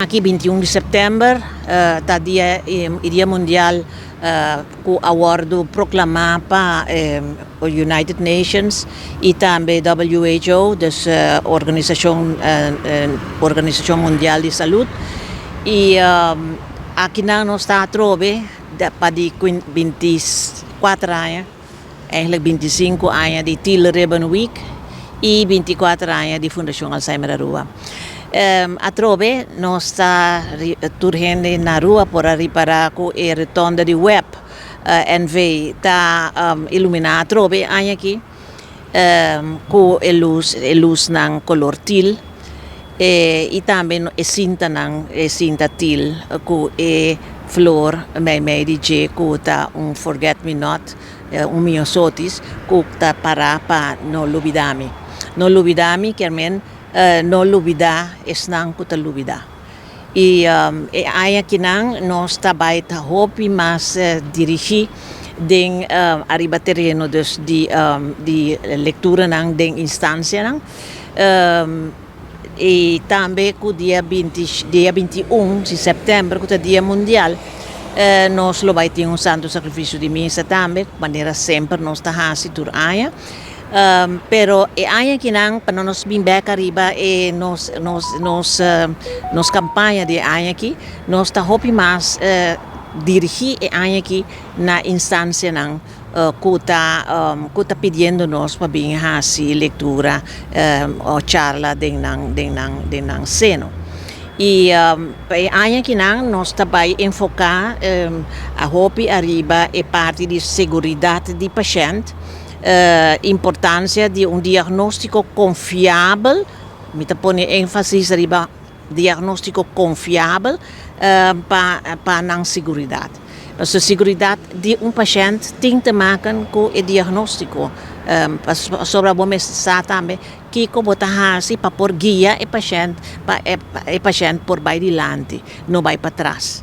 Aki 21 di september ta dia mundial ku a wordu proklamá pa United Nations i tambe WHO, dus Organisashon Mundial di Salud. I aki nan nos ta atrobe pa di 24 aña, eigenlijk 25 aña di Teal Ribbon Week i 24 aña di Fundashon Alzheimer Aruba. Atrobe nos ta tur hende na rua por a ripará ku e rotonde di WEB NV ta iluminá atrobe aña aki ku e lusnan kolor teal i tambe e sintanan, e sinta teal ku e flor meimei di dje ku ta un forget me not, un miosotis ku ta pará pa no lubidá mi. No lubidá mi kier men no lubidá esnan ku ta lubidá. I e aña akinan nos ta bai ta hopi mas dirigí den ariba tereno dus di lekturanan den instansianan. I tambe ku dia 20, dia 21 di sèptèmber ku ta dia mundial, nos lo bai tin un santu sakrifisio di misa tambe, manera semper nos ta hasi tur aña. Pero e aña akinan pa no nos bin bek ariba e nos kampaña di e aña aki, nos ta hopi mas dirigí e aña aki na instansianan ku ta pidiendo nos pa bin hasi lektura òf charla den nan seno. I e aña akinan nos ta bai enfoká a hopi ariba e parti di seguridat di pashènt, importansia di un diagnóstiko konfiabel, mi ta pone énfasis riba diagnóstiko konfiabel pa nan seguridat. Pasobra seguridat di un pashènt tin te maken ku e diagnóstiko. Pasobra bo mester sa tambe kiko bo ta hasi pa por guia e pashènt, pa e pashènt por bai dilanti, no bai patras.